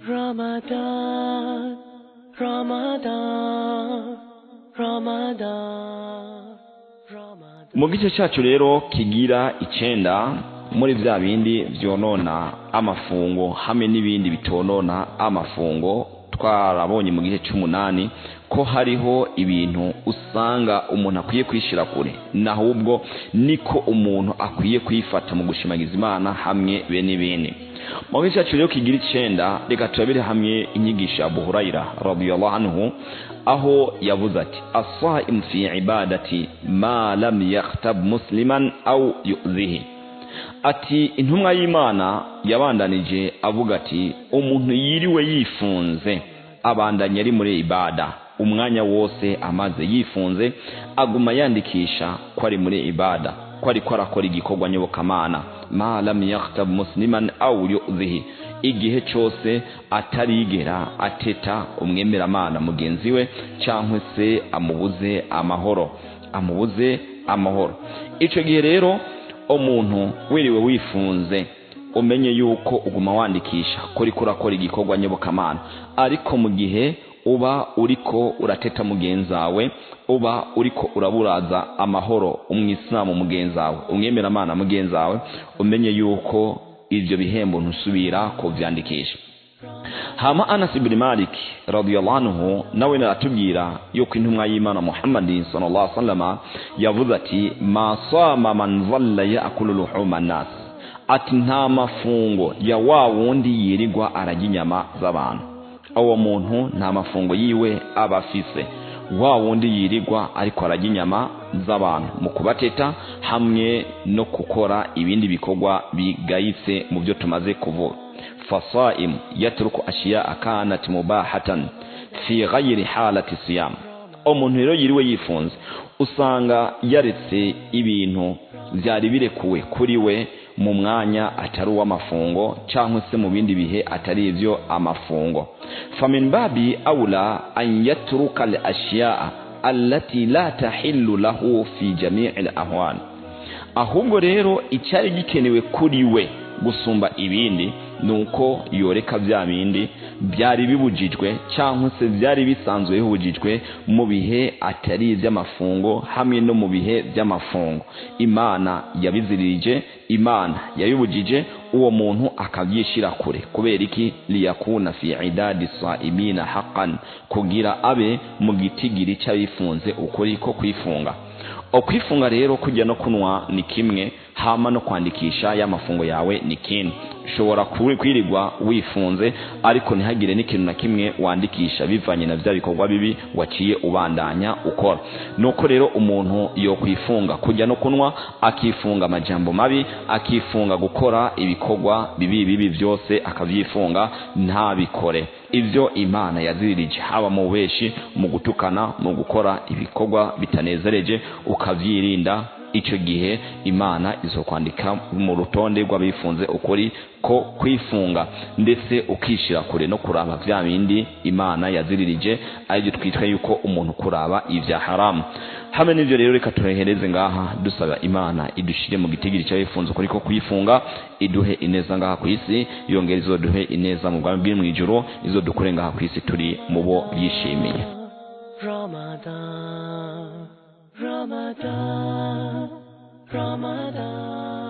Ramadan, Ramadan, Ramadan, Ramadan. Mu gice cyacu rero kigira 9 muri vya bindi vyonona amafungo hamwe n'ibindi bitonona amafungo, twarabonye mu gihe c'umunani ko hariho ibintu usanga umuntu akwiye kwishira kure, nahubwo niko umuntu akwiye kwifata mu gushimagiza Imana hamwe be n'ibindi. Mu gice cyacu rero kigira 9 reka turabire hamwe inyigisho ya Abu Huraira radiyallahu anhu, aho yavuze ati as-sa'im fi ibadati ma lam yakhtab musliman au yu'zihi. Ati intumwa y'Imana yabandanije avuga ati umuntu yiriwe yifunze abandanya ari muri ibada umwanya wose amaze yifunze, aguma yandikisha ko ari muri ibada, ko ariko arakora igikorwa nyobokamana. Ma lam yakhtab musliman au yu'zihi, igihe cyose atarigera ateta umwemeramana mugenzi we cyangwa se amubuze amahoro, amubuze amahoro. Ico gihe rero umuntu wiriwe wifunze umenye yuko uguma wandikisha ko uriko urakora igikorwa nyobokamana, ariko mu gihe uba uriko urateta mugenzawe, uba uriko uraburaza amahoro umwisilamu mugenzawe, umwemeramana mugenzawe, umenye yuko ivyo bihembo ntusubira kuvyandikisha. Hama Anas ibn Malik radiyallahu anhu nawe aratubwira yuko intumwa y'Imana Muhammad sallallahu alaihi wasallam yavuze ati ma sama man dhalla ya'kulu luhuma nas, ati nta mafungo ya wa wundi yirirwa ararya inyama z'abantu. Uwo muntu nta mafungo yiwe aba afise, wa wundi yirirwa ariko ararya inyama z'abantu mu kubateta hamwe no gukora ibindi bikorwa bigayitse mu byo tumaze kuvuga. Fasaim yatruku ashiya kanat mubahatan fi ghayri halati siyam. Umuntu rero yiriwe yifunze usanga yaretse ibintu byari birekuwe kuri we mu mwanya atari uw'amafungo cyangwa se mu bindi bihe atari ivyo amafungo. Famin babi aula an yatruka al-ashiya allati la tahillu lahu fi jami'i al-ahwal. Ahubwo rero icyari gikenewe kuri we gusumba ibindi nuko yoreka bya bindi byari bibujijwe cyangwa se byari bisanzwe bibujijwe mu bihe atari iby'amafungo hamwe no mu bihe by'amafungo. Imana yabiziririje, Imana yabibujije, uwo muntu akabyishira kure. Kubera iki? Liyakuna fi idadi saimina haqqan, kugira abe mu gitigiri cy'abifunze ukuri ko kwifunga. Okwifunga rero kujya no kunwa ni kimwe, hama no kwandikisha y'amafungo yawe ni kindi. Ushobora kwirirwa wifunze ariko ntihagire n'ikintu na kimwe wandikisha bivanye na bya bikorwa bibi waciye ubandanya ukora. Nuko rero umuntu yo kwifunga kujya no kunwa, akifunga amajambo mabi, akifunga gukora ibikorwa bibi bibi byose akavyifunga ntabikore. Ivyo Imana yaziririje haba mu beshi, mu gutukana, mu gukora ibikorwa bitanezereje, ukavyirinda. Ico gihe Imana izokwandika mu rutonde rw'abifunze ukuri ko kwifunga, ndetse ukishira kure no kuraba vya bindi Imana yaziririje, aribyo twitwa yuko umuntu kuraba ivya haramu. Hamwe n'ivyo rero reka turehereze ngaha dusaba Imana idushire mu gitigiri cy'abifunze ukuri ko kwifunga, iduhe ineza ngaha ku isi, yongere izoduhe ineza mu bwami bw'iri mw'ijuru, izodukure ngaha ku isi turi mu bo yishimiye. Ramadan, Ramadan, Ramadan.